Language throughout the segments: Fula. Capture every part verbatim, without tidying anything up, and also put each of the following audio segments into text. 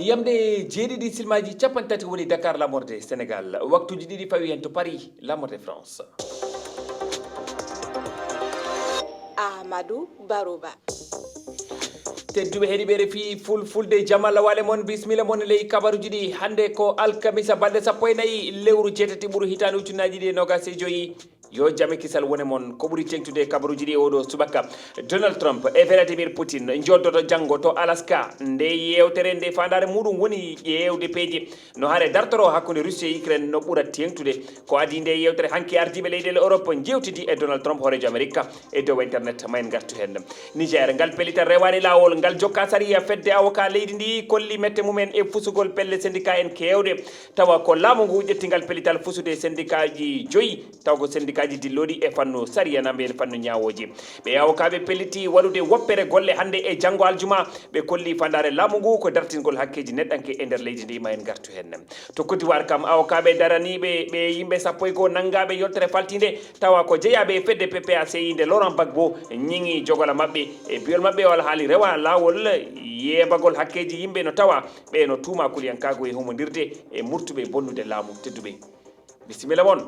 Yamde jeeɗiɗi silmaji capanɗe tati woni Dakar, lamorde Sénégal. Waktuji ɗiɗi fawi hen to Paris, lamorde France. Amadou Barouba. Tedduɓe heɗiɓe R F I Fulfulde, jam Allah wale mon, bismilla mon ley kabaruji ɗi. Hande ko alkamisa, balɗe sappo e nayi lewru jeetati ɓuru hitande ujunnaji ɗi e nogas e joyi. Yo jam e kisal wone mon. Ko ɓuri teŋtude e kabaruji ɗi e oɗo subaka, Donald Trump e Vladimir Putin joddoto janngo to Alaska. Nde yewtere nde faandaare muɗum woni ƴeewde peeje no hare dartoro hakkunde Russie e Ukraine no ɓura teŋtude. Ko adii nde yewtere, hanki ardiiɓe leyɗeele Europe jewtidi e Donald Trump, hooreejo Amerika, e dow internet. Ma en ngartu heen. Niger, ngal pellital rewaani laawol, ngal jokka sariya. Fedde avocat leydi ndi kolli mette mumen e fusugol pelle syndicat en keewɗe. Tawa ko laamu ngu ƴetti ngal pellital fusude syndicatji joyi, tawa ko syndicatji dillooɗi e fannu sariya, na mbiyen fannu ñaawooji. Ɓe awokaaɓe pelliti waɗude woppere golle hannde e janngo aljuma. Ɓe kolli faandaare laamu ngu ko dartingol hakkeeji neɗɗanke e nder leydi ndi. Ma en ngartu heen. To Côte d'Ivoire kam, awokaaɓe daraniiɓe ɓe yimɓe sappo e goo nanngaaɓe yoltere faltiinde, tawa ko jeyaaɓe e fedde P P A C I nde Laurent Gbagbo ñiŋi jogola maɓɓe. E biol maɓɓe, o alhaali rewa laawol yeebagol hakkeeji yimɓe no tawa ɓe no tuuma kuliyankaagu e humondirde e murtuɓe bonnude laamu. Tedduɓe, bisimilla mon.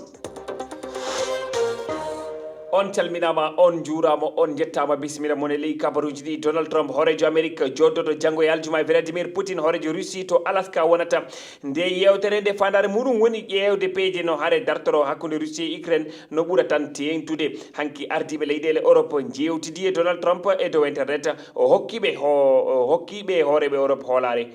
On calminaama, on njuuraama, on njettaama. Bisimilla mon e ley kabaruuji ɗi. Donald Trump, hooreejo Amerik, joddoto janngo e aljuma e Vladimir Putin, hooreejo Russie, to Alaska wonata. Nde yewtere nde faandaare muɗum woni ƴeewde peeje no hare dartoro hakkunde Russie e Ukraine no ɓura tan teeŋtude. Hanki ardiiɓe leyɗeele Europe njeewtidi e Donald Trump e dow internet. O hokki ɓe ho-, o hokki ɓe hooreeɓe Europe hoolaare.